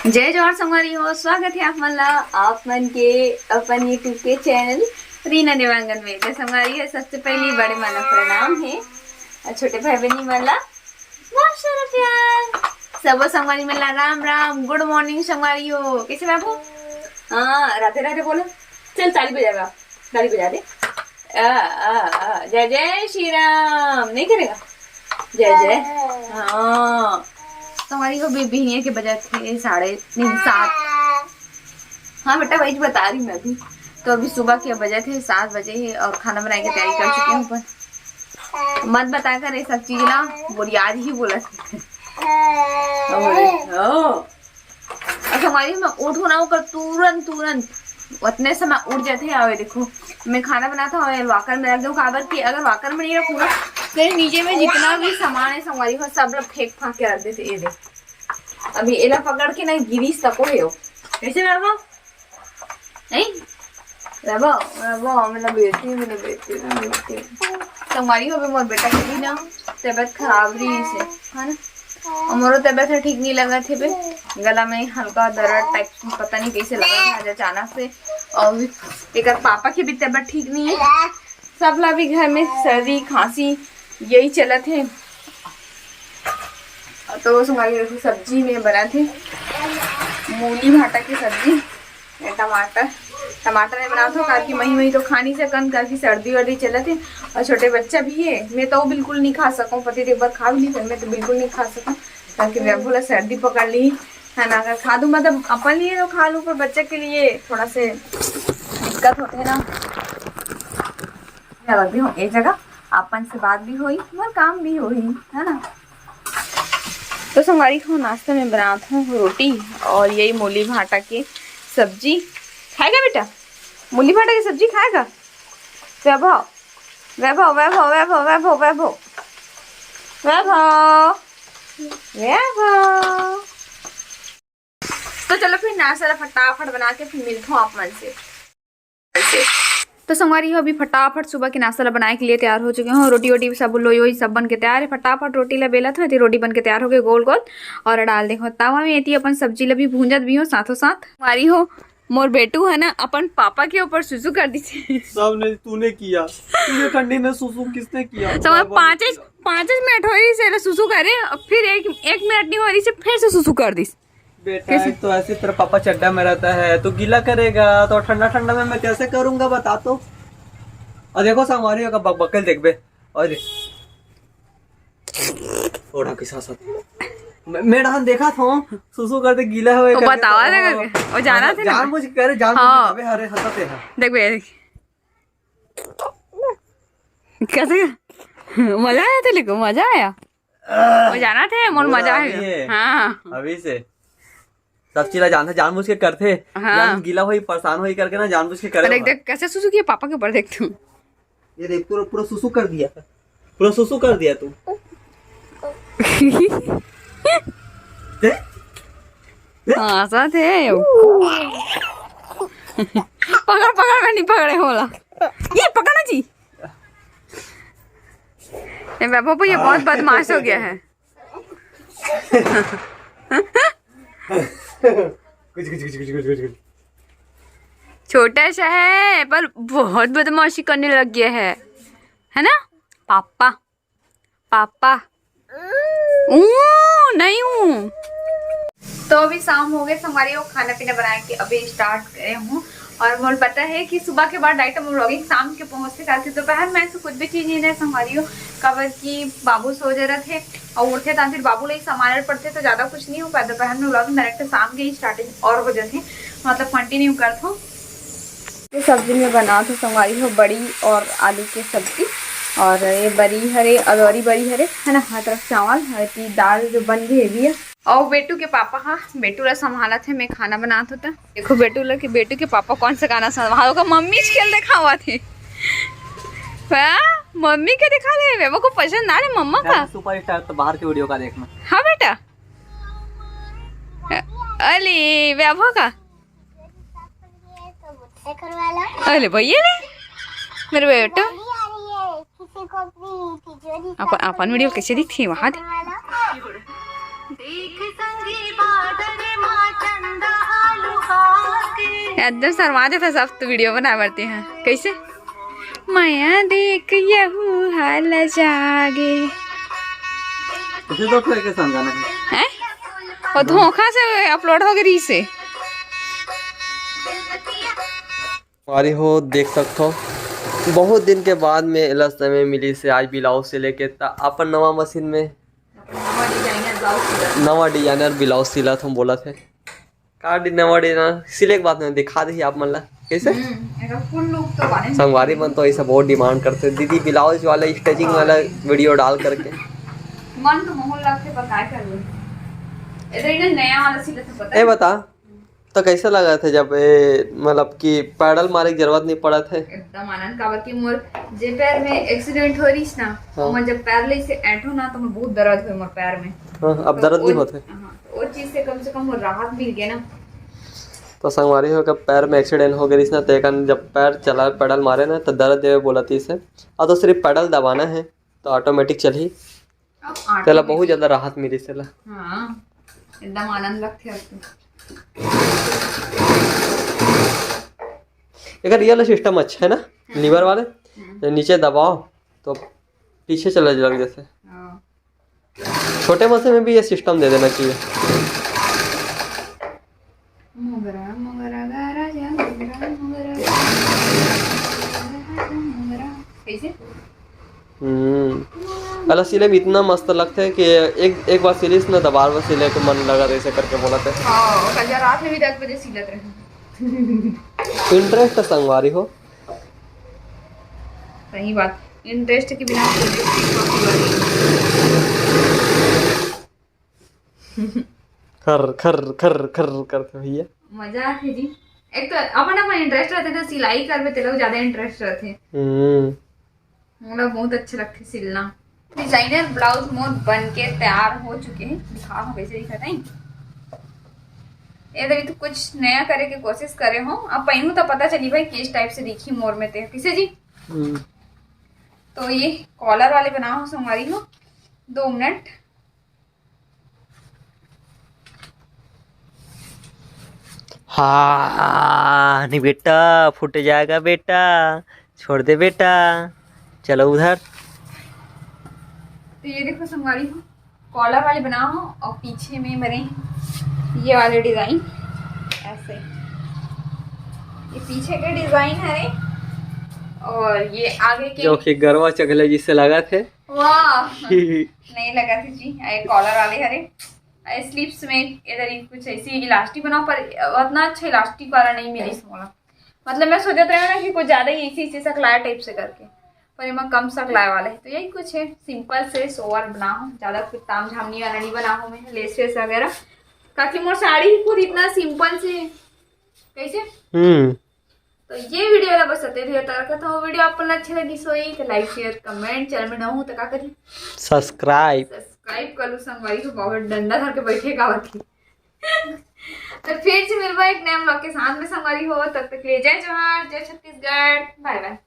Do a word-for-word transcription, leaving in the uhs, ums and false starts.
जय जोहार संगवारी हो, स्वागत है आप मन ला, आप मन के अपन YouTube के चैनल रीना देवांगन में। तो संगवारी हो, सबसे पहले बड़े मन ला प्रणाम है और छोटे भाई बहनी मन ला बहुत सारा प्यार। सबो संगवारी मन ला राम राम, गुड मॉर्निंग संगवारी हो। कैसे बाबू? हाँ, राधे राधे बोलो। चल, ताली बजाएगा, ताली बजा दे। आ, आ, आ, जय जय श्री राम नहीं करेगा? जय जय। हाँ, संगवारी हो, बिहिनिया के बजत हे साढ़े नहीं, सात। हाँ बेटा, वही बता रही मैं अभी। तो अभी सुबह के बजत हे सात बजे हे और खाना बनाए के तैयारी कर चुकी हूँ। पर मत बता कर ये सब चीज ना, बोली आज ही बोला। अरे, ओ। और संगवारी, मैं उठूं ना ओकर तुरंत, तुरंत उतने समय उठ जाते हैं। और देखो, मैं खाना बनाता हूँ और वॉकर में रख दूँ, काबर कि अगर वॉकर में नहीं रखूँ ना, तो ये नीचे में जितना भी सामान है संगवारी हो, सब लोग फेंक फांक के रख देते। ये देख, अभी एला पकड़ के ना गिरीस तको है वो। कैसे बाबा? नहीं बाबा, बाबा, मेरा बेटी, मेरा बेटी, मेरा बेटी। संगवारी हो, अभी मोर बेटा के भी ना तबीयत खराब रही से, है ना? और मोरो तबीयत ह ठीक नहीं लगत हे बे, गला में हल्का दर्द टाइप, पता नहीं कैसे लगत हे आज अचानक से। और एकर पापा के भी तबीयत ठीक नहीं है, सब ला भी घर में सर्दी खांसी यही चलत हे। तो संगवारी हो, सब्जी में बनात हे मूली भाटा की सब्जी। ये टमाटर, टमाटर नहीं बनात हो, काबर कि मही मही तो खा नहीं सकन, काबर कि सर्दी वर्दी चलत हे और छोटे बच्चा भी है। मैं तो बिल्कुल नहीं खा सकूँ, पति देव बर खा भी नहीं सकूँ, मैं तो बिल्कुल नहीं खा सकूँ, काबर कि वैभव ला सर्दी पकड़ ली है ना। अगर खा दूँ, मतलब अपन लिए तो खा लूँ, पर बच्चे के लिए थोड़ा से दिक्कत होते है ना। मैं रख दी हूँ एक जगह, अपन से बात भी होई, मोर काम भी होई, है ना। तो संगवारी हो, नाश्ता में बनात हूँ रोटी और यही मूली भाटा के सब्जी। खाएगा बेटा? मूली भाटा की सब्जी खाएगा? वैभव, वैभव, वैभव, वैभव, वैभव, वैभव, वैभव, वैभव। तो चलो फिर नाश्ता ला फटाफट बना के फिर मिलता हूँ आप मन से। तो संगवारी हो, अभी फटाफट सुबह के नाश्ता ला बनाए के लिए तैयार हो चुके हो। रोटी वोटी सब लोई वोई सब बन के तैयार है। फटाफट रोटी ला बेलत हो, एती रोटी बन के तैयार हो गए गोल गोल। और डाल देखो तावा में, एती अपन सब्जी ला भी भूंजत भी हो साथों साथ। संगवारी हो, मोर बेटू है ना, अपन पापा के ऊपर सुसु कर दी थी। सबने तूने किया, तुझे ठंडी में सुसु किसने किया? समझ, बाबा ने पाँचे किया। पाँचे मिनट हो रही से सुसु करे, और फिर एक एक मिनट नहीं हो रही से फिर से सुसु कर दी। बेटा, कैसे? एक तो ऐसे तेरा पापा चड्डा में रहता है, तो गीला करेगा, तो ठंडा ठंडा में मैं कैसे करूंगा, बता तो। और देखो, संगवारी का बक-, बकल देख बे, और देख। ओढ़ा के साथ साथ। मैं, मैं डहान देखा था, सुसु करते गीला हुए वो करके बतावा तो, देगा हाँ। के? वो जाना हाँ, थे ना? जानबूझ के करे, जानबूझ के हाँ। अबे, अरे, हंसते हैं। देख बे, देख। कैसे? मजा आया तेरे को? मजा आया? वो जाना थे, मोर पूरा मजा अभी आया। है। हाँ। अभी से। सब चीज ला जानथे, जानबूझ के करथे। हाँ। जान गीला होई, परेशान होई करके ना, जानबूझ के करे देख, ओहा। देख, कैसे सुसु किया पापा के ऊपर, देख तू। ये देख, पूरा, पूरा सुसु कर दिया। पूरा सुसु कर दिया तू। हैं? हाँ, साथ है। पकड़, पकड़, मैं नहीं पकड़े होला। ये पकड़ ना जी। ए, वैभव भैया बहुत बदमाश हो गया है। कुछ, कुछ, कुछ, कुछ, कुछ, कुछ, कुछ। छोटा सा है, पर बहुत बदमाशी करने लग गया है, है ना? Papa, papa. ऊ, नहीं हूँ। तो अभी शाम हो गए, संगवारी हो, खाना पीना बना के अभी स्टार्ट करे हूँ। और मोर पता है कि सुबह के बाद डायरेक्ट मोर व्लॉगिंग शाम के पहुँचते, काबर कि दोपहर में ऐसे कुछ भी चीज नहीं रहे, संगवारी हो, काबर कि बाबू सो जरत है और उठे तो फिर बाबू ला ही संभाले पड़ते, तो ज्यादा कुछ नहीं हो पाया। दोपहर में व्लॉगिंग डायरेक्ट शाम के ही स्टार्टिंग और हो जाते, मतलब कंटिन्यू करत हूँ। ये सब्जी में बनात हूँ, संगवारी हो, बड़ी और आलू के सब्जी। और ये बरी हरे, अदौरी बरी हरे, है ना, हर तरफ चावल, और ये दाल जो बन गई है, और बेटू के पापा हा बेटू ला संभालत हे, मैं खाना बनात हों त। देखो बेटू ला कि बेटू के पापा कौन सा गाना संभाल, ओकर मम्मी के दिखावत हे। वाह, मम्मी के दिखा ले, वो को पसंद आ रहे मम्मा का। सुपरस्टार तो बाहर के वीडियो का देखना। हाँ बेटा। अली वैभव का। अरे भैया रे, मेरे बेटा। अपन, अपन वीडियो कैसे दिखती है वहाँ दे। देख संगी बादल माचन एकदम शर्मा जाता सब तो वीडियो बनाए बर तेहा। कैसे? मया देख यहू हाल जागे। इसे तो फिर के समझाना है। हैं? वो धोखा से अपलोड हो गई से। हमारी हो देख सकथो, बहुत दिन के बाद में एला समय मिली से आज ब्लाउज सिले के, त अपन नवा मशीन में नवा डिजाइनर ब्लाउज सिलत हूँ, बोलत हे। का डि-, नवा डिजाइनर सिले के बाद में दिखा दही आप मन ला। कैसे? हम्म, एकर फुल लुक तो बाने। संगवारी मन तो ऐसा बहुत डिमांड करते, दीदी ब्लाउज वाला स्टिचिंग वाला वीडियो डाल करके। मन तो मोहन लगते, पर काय करबो? इधर इन्हें नया वाला सिलत है, पता ए है? बता, तो कैसे लगत हे जब ए, मतलब कि पैडल मारे के जरूरत नहीं पड़त हे? एकदम आनंद, काबर कि मोर जे पैर में एक्सीडेंट हो रहीस ना, हाँ। ओमा जब पैर ले से ऐंठो ना, तो मोर बहुत दर्द होय मोर पैर में। हाँ, अब तो दर्द नहीं वो- होते। हाँ, तो वो चीज से कम से कम मोर राहत मिल गया ना। तो संगवारी हो, अगर पैर में एक्सीडेंट हो गई ना, तो एक जब पैर चला, पैडल मारे ना, तो दर्द देवे बोलत हे। अब तो सिर्फ पैडल दबाना है, तो ऑटोमेटिक चलही। अब तेला automatic- बहुत ज्यादा राहत मिली तेला। हाँ, एकदम आनंद लगते अब तो। एक रियल सिस्टम अच्छा है ना, लीवर वाले, तो नीचे दबाओ तो पीछे चला लग जैसे। हाँ। छोटे मशीन में भी ये सिस्टम दे देना चाहिए। मोगरा, मोगरा, गा राजा, मोगरा, मोगरा, गा राजा, मोगरा। कैसे? हम्म, वाला सिले में इतना मस्त लगते है कि एक एक बार सिलिस ना, तो बार बार सिले के मन लगा, ऐसे करके बोलत हे। हाँ, कल रात में भी दस बजे सिलत रहे। इंटरेस्ट संगवारी हो। सही बात, इंटरेस्ट के बिना कोई चीज possible नहीं। खर खर खर खर करते भैया। मजा आथे जी। एक तो अपन अपन इंटरेस्ट रहते ना, सिलाई करबे तेला ज्यादा इंटरेस्ट रहते। हम्म, मोला बहुत अच्छा लगथे सिलना। डिजाइनर ब्लाउज मोर बन के तैयार हो चुके हैं, दिखा हो कैसे दिखत है। ये देखिए, तो कुछ नया करे के कोशिश करे हो, अब पहनू तो पता चली भाई किस टाइप से दिखी मोर में ते, कैसे जी? हम्म। तो ये कॉलर वाले बना हो, संगवारी हो, दो मिनट। हाँ, नहीं बेटा, फूट जाएगा बेटा, छोड़ दे बेटा, चलो उधर। तो ये देखो संगवारी हो, कॉलर वाले बना हो और पीछे में बने ये वाले डिजाइन ऐसे, ये पीछे के डिजाइन है और ये आगे के जो कि गरवा चघले जिससे लगा थे। वाह, नहीं लगा थे जी, ये कॉलर वाले हरे। ये स्लीव्स में इधर ही कुछ ऐसी इलास्टिक बनाओ, पर उतना अच्छा इलास्टिक वाला नहीं मिली मोला। मतलब मैं सोचत रहे ना कि कुछ ज्यादा ही इसी इसी सकलाया टाइप से करके, पर एमा कम सकलाय वाला है। तो यही कुछ है, सिंपल से सोवर बना हो, ज्यादा कुछ ताम झाम नहीं वाला नहीं बना हो मैं, लेस वेस वगैरह। ताकि मोर साड़ी ही खुद इतना सिंपल से कैसे। हम्म, तो ये वीडियो ला बस अते ढेर तक रखत हो। वीडियो आप मन ला अच्छे लगी सोई तो लाइक शेयर कमेंट, चैनल में नवा हो तो का करी, सब्सक्राइब। सब्सक्राइब कर लो संगवारी हो। बहुत डंडा धर के बैठे का होती। तो फिर से मिलबो एक नए ब्लॉग के साथ में संगवारी हो, तब तक के लिए जय जोहार, जय छत्तीसगढ़, बाय बाय।